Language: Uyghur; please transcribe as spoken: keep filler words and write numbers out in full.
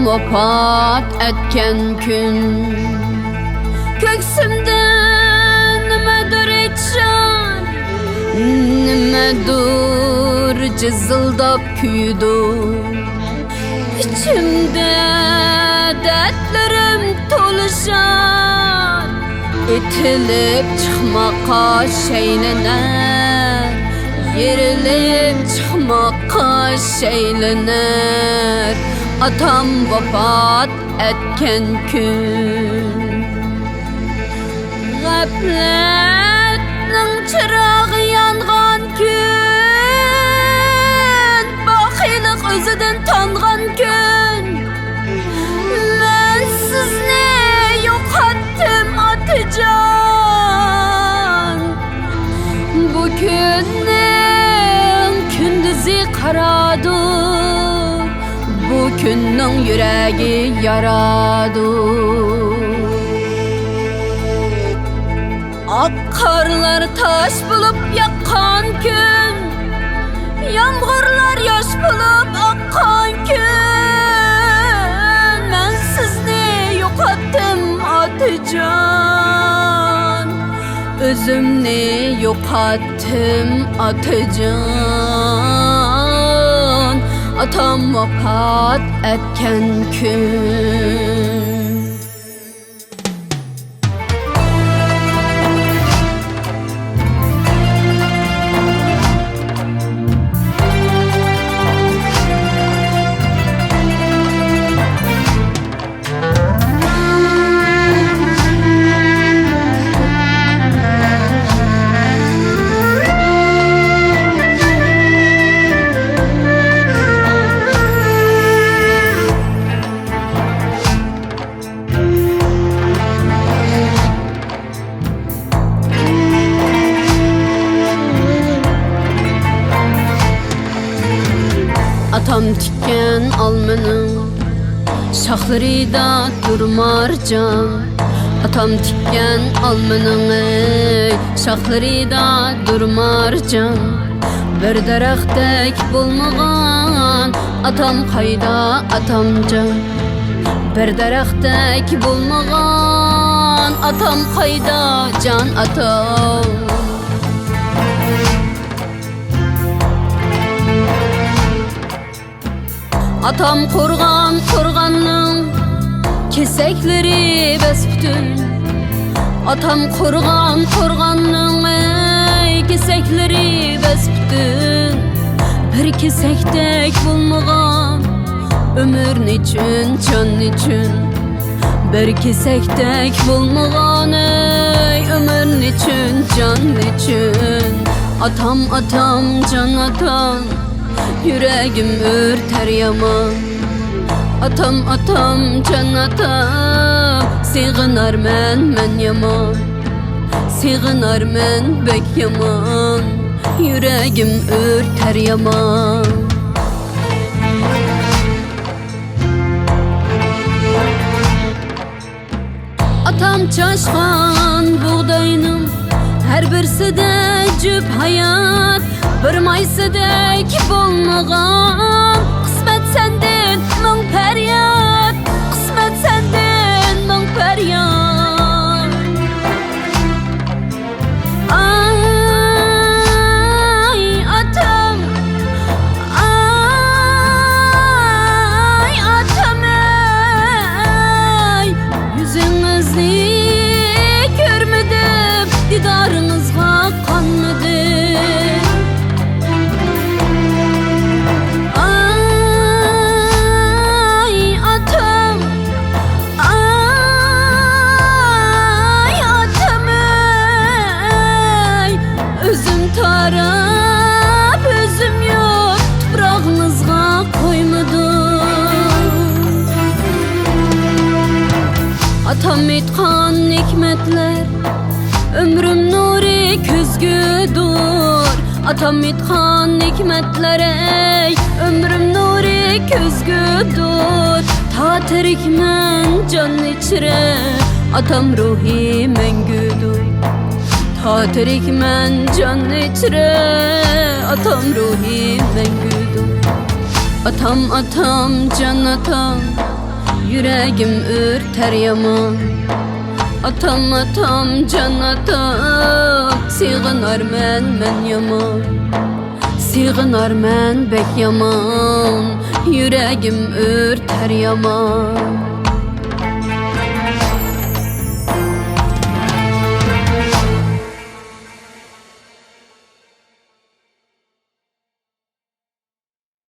ۋاپات ئەتكەن كۈن. كۆكسۈمدە نېمىدۇر ئېچىشار، نېمىدۇر جىزىلداپ كۆيىدۇ. ئىچىمدە دەردلىرىم تولۇشار. ئېتىلىپ چىقماققا شەيلىنەر، يېرىلىپ چىقماققا شەيلىنەر، ئاتام ۋاپات ئەتكەن كۈن. غەپلەتنىڭ چىراغى يانغان كۈن، باخىيلىق ئۆزىدىن تانغان كۈن. مەن سىزنى يوقاتتىم، ئاتىجان. بۇ كۈننىڭ كۈندۈزى قارايدۇ، بۇ كۈننىڭ يۈرىكى يارايدۇ. ئاق قارلار تاش بولۇپ ياغقان كۈن، يامغۇرلار ياش بولۇپ ئاققان كۈن، مەن سىزنى يوقاتتىم، ئاتىجان. ئۆزۈمنى يوقاتتىم، ئاتىجان. ئاتام ۋاپات ئەتكەن كۈن. ئاتام تىككەن ئالمىنىڭ شاخلىرىدا تۇر مارجان. ئاتام تىككەن ئالمىنىڭ، ئەي، شاخلىرىدا تۇر مارجان. بىر دەرەختەك بولمىغان ئاتام قايدا، ئاتامجان؟ بىر دەرەختەك بولمىغان ئاتام قايدا، جان ئاتام؟ ئاتام قۇرغان قورغاننىڭ كېسەكلىرى بەس پۈتۈن. ئاتام قۇرغان قورغاننىڭ، ئەي، كېسەكلىرى بەس پۈتۈن. بىر كېسەكتەك بولمىغان ئۆمۈر نېچۈن، جان نېچۈن؟ بىر كېسەكتەك بولمىغان، ئەي، ئۆمۈر نېچۈن، جان نېچۈن؟ ئاتام، ئاتام، جان ئاتام، يۈرىكىم ئۆرتەر يامان. ئاتام، ئاتام، جان ئاتام، سېغىنارمەن مەن يامان. سېغىنارمەن بەك يامان، يۈرىكىم ئۆرتەر يامان. ئاتام چاشقان بۇغداينىڭ ھەر بىرسىدە جۈپ ھايات، بىر مايسىدەك بولمىغان. قىسمەت سەندىن مىڭ پەرياد، قىسمەت سەندىن مىڭ پەرياد. ئاي ئاتام، ئاي ئاتام ئەي، يۈزىڭىزنى كۆرمىدىم، دىدارىڭىزغا قانمىدىم. ئاي ئاتام، ئاي ئاتام ئەي، ئۆزۈم تاراپ، ئۆزۈم يۇپ، تۇپراغىڭىزغا قويمىدىم. ئاتام ئېيتقان ھېكمەتلەر، ئۆمرۈم نۇرى كۆزگۈدۇر. ئاتام ئېيتقان ھېكمەتلەر، ئەي، ئۆمرۈم نۇرى كۆزگۈدۇر. تا تىرىكمەن جان ئىچرە، ئاتام روھى مەڭگۈدۇر. تا تىرىكمەن جان ئىچرە، ئاتام روھى مەڭگۈدۇر. ئاتام، ئاتام، جان ئاتام، يۈرەگىم ئۆرتەر يامان. ئاتام، ئاتام، جان ئاتام، سېغىنارمەن مەن يامان. سېغىنارمەن بەك يامان، يۈرەگىم ئۆرتەر يامان.